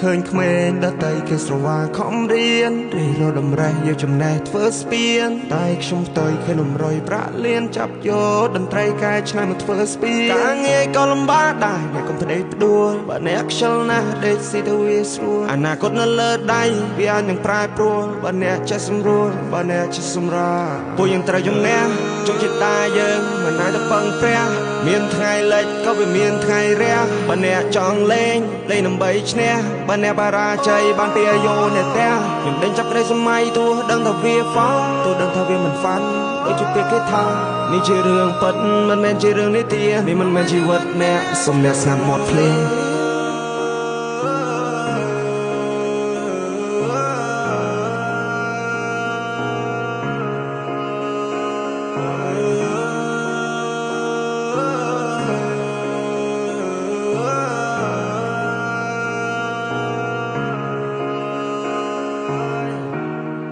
ឃើញក្មេងដតីគេស្រវាខំរៀនរិះរត់តម្រេះយកចំណេះធ្វើស្ពានតែខ្ញុំផ្ទុយឃើញនំរយប្រាក់លៀនចាប់យកតន្ត្រីកែច្នៃមកធ្វើស្ពានការងារក៏លំបាកដែរអ្នកកុំផ្ដេកផ្ដួលបើអ្នកខ្ជិលណាស់ដេកស៊ីទៅវាស្រួលអនាគតនៅលើដៃវាអាចនឹងប្រែប្រួលបើអ្នកចេះសម្រួលបើអ្នកចេះសម្រាលពួកយើងត្រូវជំនះជោគជតាយើងមិនអាចទៅពឹងព្រះមានថ្ងៃលិចក៏វាមានថ្ងៃរះបើអ្នកចង់លេងលេងដើម្បីឈ្នះបើអ្នកបរាជ័យបានពីអាយុអ្នកផ្ទះខ្ញុំដេញចាប់ក្តីសម័យទោះដឹងថាវាហ្វាទោះដឹងថាវាមិនហ្វាន់ដូចជាពាក្យគេថានេះជារឿងពិតមិនមែនជារឿងនិទាននេះមិនមែនជីវិតអ្នកសុំអ្នកស្ងាត់មាត់ភ្លេង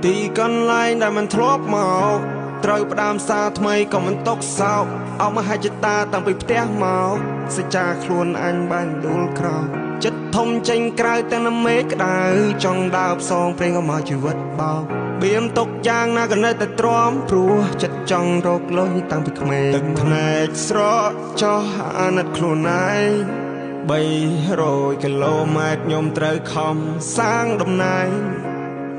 ទីកន្លែងដែលមិនធ្លាប់មកត្រូវផ្ដើមសារថ្មីក៏មិនຕົកសោកអោមហិច្ចតាតាំងពីផ្ទះមកសច្ចាខ្លួនអញបានដួលក្រោកចិត្តធំចេញក្រៅទាំងនមេក្តៅចង់ដើរផ្សងព្រេងក៏មកជីវិតបោកបៀមຕົកយ៉ាងណាក៏នៅតែទ្រាំព្រោះចិត្តចង់រកលុយតាំងពីក្មេងទឹកភ្នែកស្រក់ចោះអាណិតខ្លួនឯង300គីឡូម៉ែត្រខ្ញុំត្រូវខំសាងដំណែង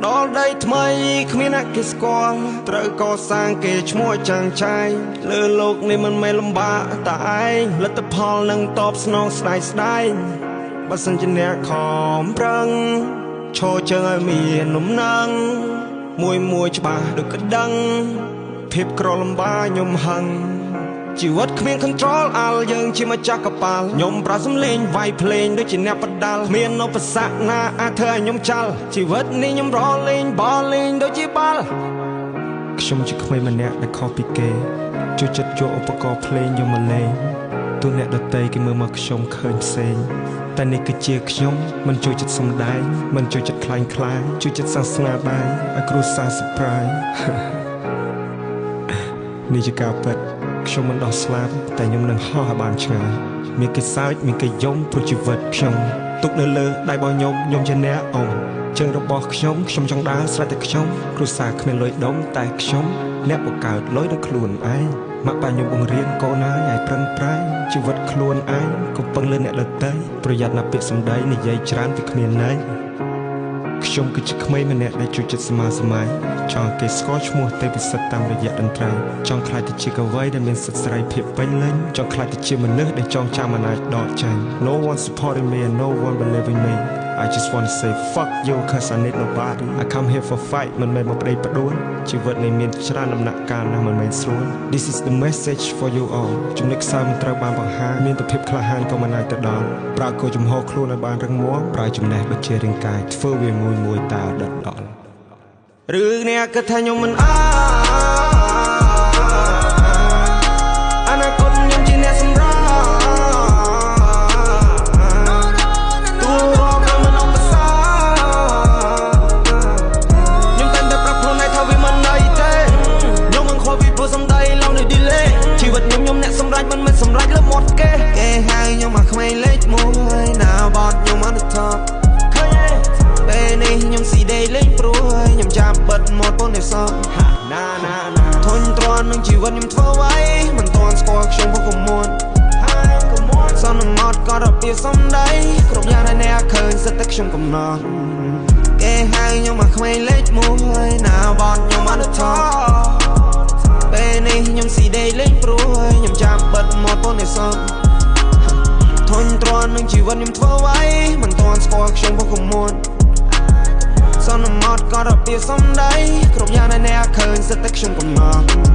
ដល់ដីថ្មីគ្មានអ្នកគេស្គាល់ត្រូវកសាងគេឈ្មោះចាំងចែងលើលោកនេះមិនមែនលំបាកតែឯងលទ្ធផលនឹងតបស្នងស្ដាយស្ដាយបើសិនជាអ្នកខំប្រឹងឈរជើងឲ្យមានលំនឹងមួយមួយច្បាស់ដូចក្តឹងភាពក្រលំបាកខ្ញុំហឹងជីវិតគ្មាន control អាល់យើងជាម្ចាស់កប៉ាល់ខ្ញុំប្រើសំឡេងវាយភ្លេងដូចជាអ្នកបដាល់គ្មានឧបសគ្គណាអាចធ្វើឲ្យខ្ញុំចាល់ជីវិតនេះខ្ញុំរលេងបលេងដូចជាបាល់ខ្ញុំជាក្មេងម្នាក់ដែលខុសពីគេចូលចិត្តយកឧបករណ៍ភ្លេងយកមកលេងទោះអ្នកដទៃគេមើលមកខ្ញុំឃើញផ្សេងតែនេះគឺជាខ្ញុំមិនចូលចិត្តសំដែងមិនចូលចិត្តខ្លាញ់ខ្លាយចូលចិត្តសាសនាដៃឲ្យគ្រួសារ surprise នេះជាការពិតខ្ញុំមិនដោះស្លាប់តែខ្ញុំនឹងហោះឲ្យបានឆ្ងាយមានគេសើចមានគេយំព្រោះជីវិតខ្ញុំទុកនៅលើដៃរបស់ខ្ញុំខ្ញុំជាអ្នកអ៊ំជើងរបស់ខ្ញុំខ្ញុំចង់ដើរស្រេចតែខ្ញុំគ្រួសារគ្មានលុយដុំតែខ្ញុំអ្នកបង្កើតលុយដោយខ្លួនឯងម៉ាក់ប៉ាខ្ញុំបង្រៀនកូនឲ្យប្រឹងប្រែងជីវិតខ្លួនឯងកុំពឹងលើអ្នកដទៃប្រយ័ត្នណាពាក្យសម្ដីនិយាយច្រើនពីគ្មានន័យខ្ញុំគឺជាក្មេងម្នាក់ដែលចូលចិត្តសមាសម័យចង់គេស្គាល់ឈ្មោះទេពិសិដ្ឋតាមរយៈតន្ត្រីចង់ក្លាយទៅជាកវីដែលមានសិទ្ធិសេរីភាពពេញលេញចង់ក្លាយទៅជាមនុស្សដែលចងចាំមិនអាចដកចេញ No one supporting me and no one believing me I just want to say fuck you cause I need nobody I come here for fight មិនមែនមកប្តីផ្ដួលជីវិតនេះមានច្រើនដំណាក់កាលណាស់មិនមែនស្រួល This is the message for you all ចំណុចខ្សោយមិនត្រូវបានបង្ហាញមានតែភាពក្លាហានក៏មិនអាចទៅដល់ប្រើគោលជំហរខ្លួនឲ្យបានរឹងមាំប្រើចំណេះបញ្ជារាងកាយធ្វើវាមួយមួយតើដិតដល់ឬអ្នកគិតថាខ្ញុំមិនអនាគតខ្ញុំជាអ្នកសម្រាប់ជីវិតខ្ញុំខ្ញុំអ្នកសម្រេចមិនមែនសម្រេចលើមាត់គេគេហៅខ្ញុំមកក្មេងលេខមួយណាបត់ខ្ញុំ on the top ឃើញទេពេលនេះខ្ញុំស៊ីដេលេងព្រោះខ្ញុំចាប់បិទមាត់ពងនេះសោះណាណាណាធុញទ្រាន់នឹងជីវិតខ្ញុំធ្វើໄວមិនទាន់ស្គាល់ខ្ញុំផងកុំមួនសន្មត់ក៏របៀបសំដីគ្រប់យ៉ាងដែលអ្នកឃើញសិតតែខ្ញុំកំណត់គេហៅខ្ញុំមកក្មេងលេខមួយណាបត់ខ្ញុំ on the top ពេលនេះខ្ញុំស៊ីដេលេងព្រោះខ្ញុំចាំបិទមាត់ពងនេះសោះធុញទ្រាន់នឹងជីវិតខ្ញុំធ្វើໄວមិនទាន់ស្គាល់ខ្ញុំផងកុំមួនសន្មត់ក៏របៀបសំដីគ្រប់យ៉ាងដែលអ្នកឃើញសិតតែខ្ញុំកំណត់